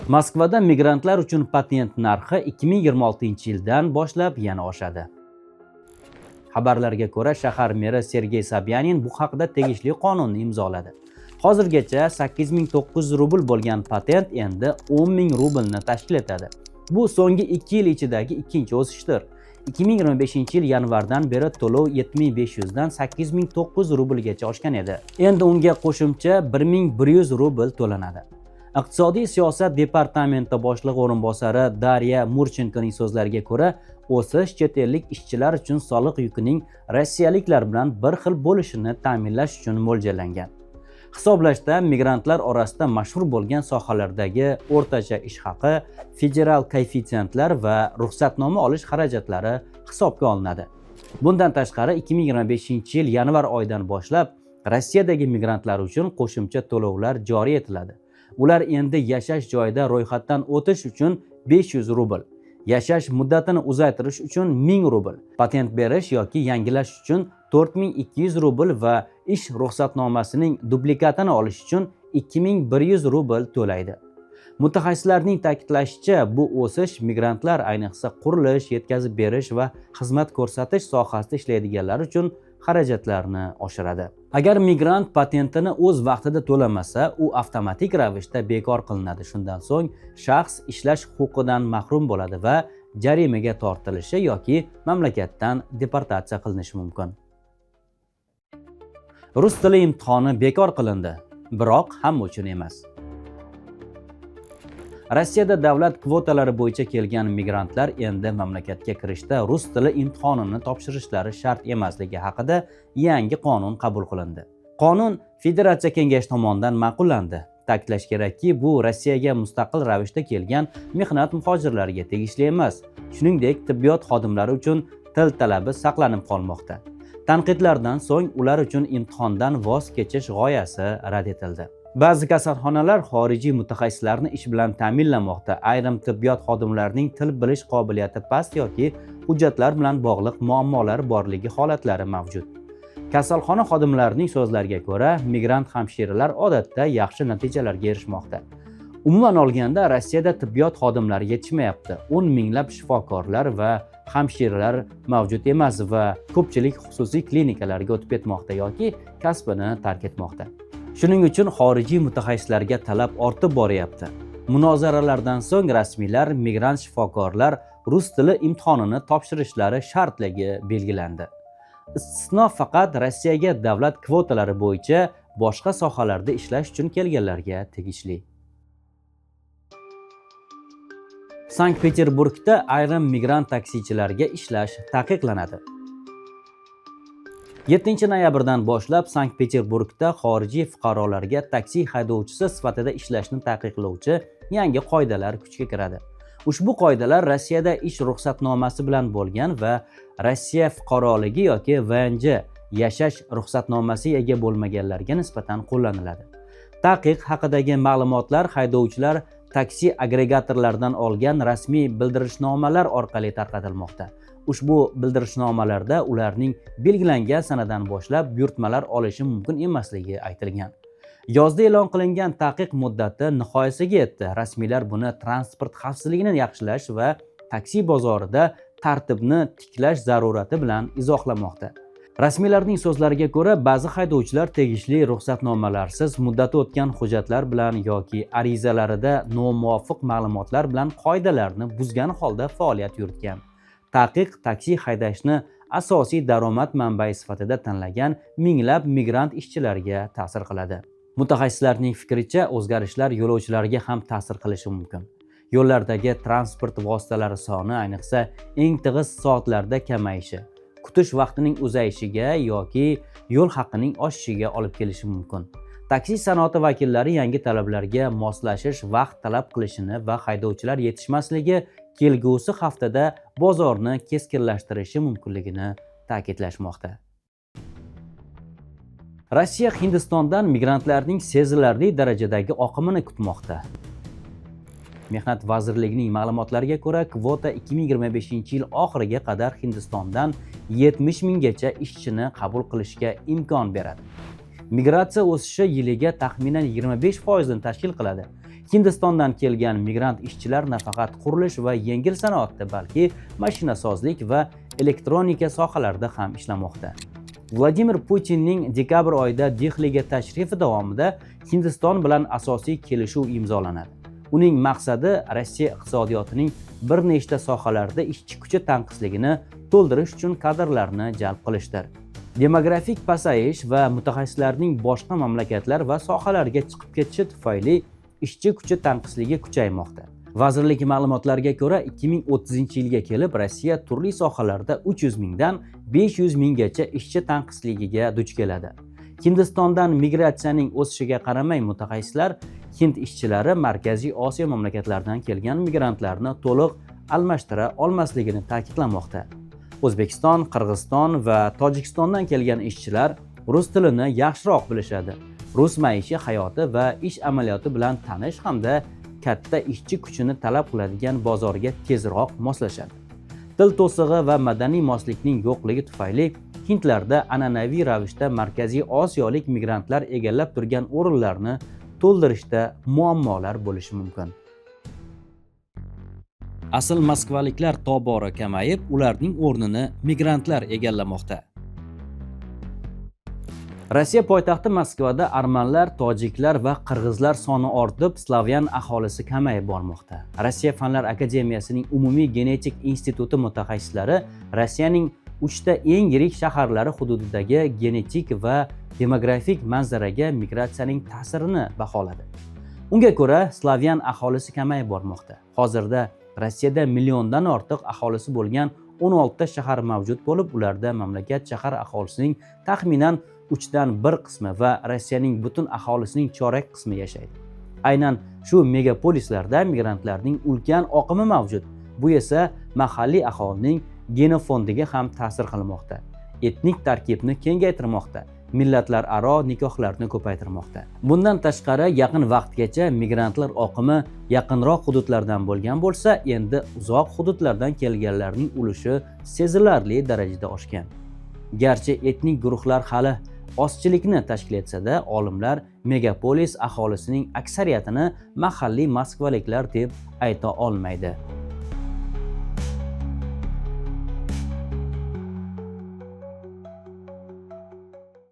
Moskvada migrantlar uchun patent narxi 2026-yildan boshlab yana oshadi. Xabarlarga ko'ra, shahar meri Sergey Sobyanin bu haqida tegishli qonunni imzoladi. Hozirgacha 8900 rubl bo'lgan patent endi 10 000 rublni tashkil etadi. Bu so'nggi 2 yil ichidagi ikkinchi o'sishdir. 2025-yil yanvardan beri to'lov 7500 dan 8900 rublgacha oshgan edi. Endi unga qo'shimcha 1100 rubl to'lanadi. Iqtisodiy siyosat departamenti boshlig'i o'rinbosari Darya Murchenkoning so'zlariga ko'ra, o'sish chet ellik ishchilar uchun soliq yukining rossiyaliklar bilan bir xil bo'lishini ta'minlash uchun mo'ljallangan. Hisoblashda migrantlar orasida mashhur bo'lgan sohalardagi o'rtacha ish haqi, federal koeffitsiyentlar va ruxsatnoma olish xarajatlari hisobga olinadi. Bundan tashqari, 2025-yil yanvar oyidan boshlab Rossiyadagi migrantlar uchun qo'shimcha to'lovlar joriy etiladi. Ular endi yashash joyida ro'yxatdan o'tish uchun 500 rubl, yashash muddatini uzaytirish uchun 1000 rubl, patent berish yoki yangilash uchun 4200 rubl va ish ruxsatnomasining dublikatini olish uchun 2100 rubl to'laydi. Mutaxassislarning ta'kidlashicha, bu o'sish migrantlar, ayniqsa qurilish, yetkazib berish va xizmat ko'rsatish sohasida ishlaydiganlar uchun xarajatlarni oshiradi. Agar migrant patentini o'z vaqtida to'lamasa, u avtomatik ravishda bekor qilinadi. Shundan so'ng shaxs ishlash huquqidan mahrum bo'ladi va jarimaga tortilishi yoki mamlakatdan deportatsiya qilinishi mumkin. Rus tili imtihoni bekor qilindi, biroq hamma uchun emas. Rossiyada davlat kvotalari bo'yicha kelgan migrantlar endi mamlakatga kirishda rus tili imtihonini topshirishlari shart emasligi haqida yangi qonun qabul qilindi. Qonun Federatsiya Kengashi tomonidan ma'qullandi. Ta'kidlash kerakki, bu Rossiyaga mustaqil ravishda kelgan mehnat muhojirlariga tegishli emas. Shuningdek, tibbiyot xodimlari uchun til talabi saqlanib qolmoqda. Tanqidlardan so'ng ular uchun imtihondan voz kechish g'oyasi rad etildi. Ba'zi kasalxonalar xorijiy mutaxassislarni ish bilan ta'minlamoqda. Ayrim tibbiyot xodimlarining til bilish qobiliyati past yoki hujjatlar bilan bog'liq muammolar borligi holatlari mavjud. Kasalxona xodimlarining so'zlariga ko'ra, migrant hamshiralar odatda yaxshi natijalarga erishmoqda. Umuman olganda, Rossiyada tibbiyot xodimlari yetishmayapti. 10 minglab shifokorlar va hamshiralar mavjud emas va ko'pchilik xususiy klinikalarga o'tib ketmoqda yoki kasbini tark etmoqda. Shuning uchun xorijiy mutaxassislarga talab ortib boryapti. Munozaralardan so'ng rasmiylar migrant shifokorlar rus tili imtihonini topshirishlari shartligi belgilandi. Istisno faqat Rossiyaga davlat kvotalari bo'yicha boshqa sohalarda ishlash uchun kelganlarga tegishli. Sankt-Peterburgda ayrim migrant taksichilarga ishlash taqiqlanadi. 7 noyabrdan boshlab Sankt-Peterburgda xorijiy fuqarolarga taksi haydovchisi sifatida ishlashni taqiqlovchi yangi qoidalar kuchga kiradi. Ushbu qoidalar Rossiyada ish ruxsatnomasi bilan bo'lgan va Rossiya fuqaroligi yoki ВНЖ yashash ruxsatnomasiga ega bo'lmaganlarga nisbatan qo'llaniladi. Taqiq haqidagi ma'lumotlar haydovchilar taksi agregatorlaridan olgan rasmiy bildirishnomalar orqali tarqatilmoqda. Ushbu bildirishnomalarda ularning belgilangan sanadan boshlab buyurtmalar olishi mumkin emasligi aytilgan. Yozda e'lon qilingan taqiq muddati nihoyasiga yetdi. Rasmiylar buni transport xavfsizligini yaxshilash va taksi bozorida tartibni tiklash zarurati bilan izohlamoqda. Rasmiylarning so'zlariga ko'ra, ba'zi haydovchilar tegishli ruxsatnomalarsiz, muddati o'tgan hujjatlar bilan yoki arizalarida nomuvofiq ma'lumotlar bilan qoidalarni buzgan holda faoliyat yuritgan. Taqiq taksi haydashni asosiy daromad manbai sifatida tanlagan minglab migrant ishchilarga ta'sir qiladi. Mutaxassislarning fikricha, o'zgarishlar yo'lovchilarga ham ta'sir qilishi mumkin. Yo'llardagi transport vositalari soni, ayniqsa eng tig'iz soatlarda kamayishi, kutish vaqtining uzayishiga yoki yo'l haqining oshishiga olib kelishi mumkin. Taksi sanoati vakillari yangi talablarga moslashish vaqt talab qilishini va haydovchilar yetishmasligi kelgusi haftada bozorni keskinlashtirishi mumkinligini ta'kidlashmoqda. Rossiya Hindistondan migrantlarning sezilarli darajadagi oqimini kutmoqda. Mehnat vazirligining ma'lumotlariga ko'ra, kvota 2025-yil oxiriga qadar Hindistondan 70 minggacha ishchini qabul qilishga imkon beradi. Migratsiya o'sishi yiliga taxminan 25% ni tashkil qiladi. Hindistondan kelgan migrant ishchilar nafaqat qurilish va yengil sanoatda, balki mashinasozlik va elektronika sohalarida ham ishlamoqda. Vladimir Putinning dekabr oyida Dehliga tashrifi davomida Hindiston bilan asosiy kelishuv imzolanadi. Uning maqsadi Rossiya iqtisodiyotining bir nechta sohalarida ishchi kuchi tanqisligini to'ldirish uchun kadrlarni jalb qilishdir. Demografik pasayish va mutaxassislarning boshqa mamlakatlar va sohalarga chiqib ketishi tufayli ishchi kuchi tanqisligi kuchaymoqda. Vazirlik ma'lumotlariga ko'ra, 2030-yilga kelib Rossiya turli sohalarda 300 mingdan 500 minggacha ishchi tanqisligiga duch keladi. Hindistondan migratsiyaning o'sishiga qaramay, mutaxassislar hind ishchilari Markaziy Osiyo mamlakatlaridan kelgan migrantlarni to'liq almashtira olmasligini ta'kidlamoqda. O'zbekiston, Qirg'iziston va Tojikistondan kelgan ishchilar rus tilini yaxshiroq bilishadi, rus maishiy hayoti va ish amaliyoti bilan tanish hamda katta ishchi kuchini talab qiladigan bozorga tezroq moslashadi. Til to'sig'i va madaniy moslikning yo'qligi tufayli hindlarda an'anaviy ravishda Markaziy Osiyolik migrantlar egallab turgan o'rinlarni to'ldirishda muammolar bo'lishi mumkin. Asl moskvaliklar tobora kamayib, ularning o'rnini migrantlar egallamoqda. Rossiya poytaxti Moskvada armanlar, tojiklar va qirg'izlar soni ortib, slavyan aholisi kamayib bormoqda. Rossiya Fanlar akademiyasining umumiy genetik instituti mutaxassislari Rossiyaning uchta eng yirik shaharlari hududidagi genetik va demografik manzaraga migratsiyaning ta'sirini baholadi. Unga ko'ra, slavyan aholisi kamayib bormoqda. Hozirda Rossiyada milliondan ortiq aholisi bo'lgan 16 ta shahar mavjud bo'lib, ularda mamlakat shahar aholisining taxminan 1/3 qismi va Rossiyaning butun aholisining chorak qismi yashaydi. Aynan shu megapolislarda migrantlarning ulkan oqimi mavjud. Bu esa mahalliy aholining genofondiga ham ta'sir qilmoqda, etnik tarkibni kengaytirmoqda, millatlararo nikohlarni ko'paytirmoqda. Bundan tashqari, yaqin vaqtgacha migrantlar oqimi yaqinroq hududlardan bo'lgan bo'lsa, endi uzoq hududlardan kelganlarning ulushi sezilarli darajada oshgan. Garchi etnik guruhlar hali ozchilikni tashkil etsada, olimlar megapolis aholisining aksariyatini mahalliy moskvaliklar deb ayta olmaydi.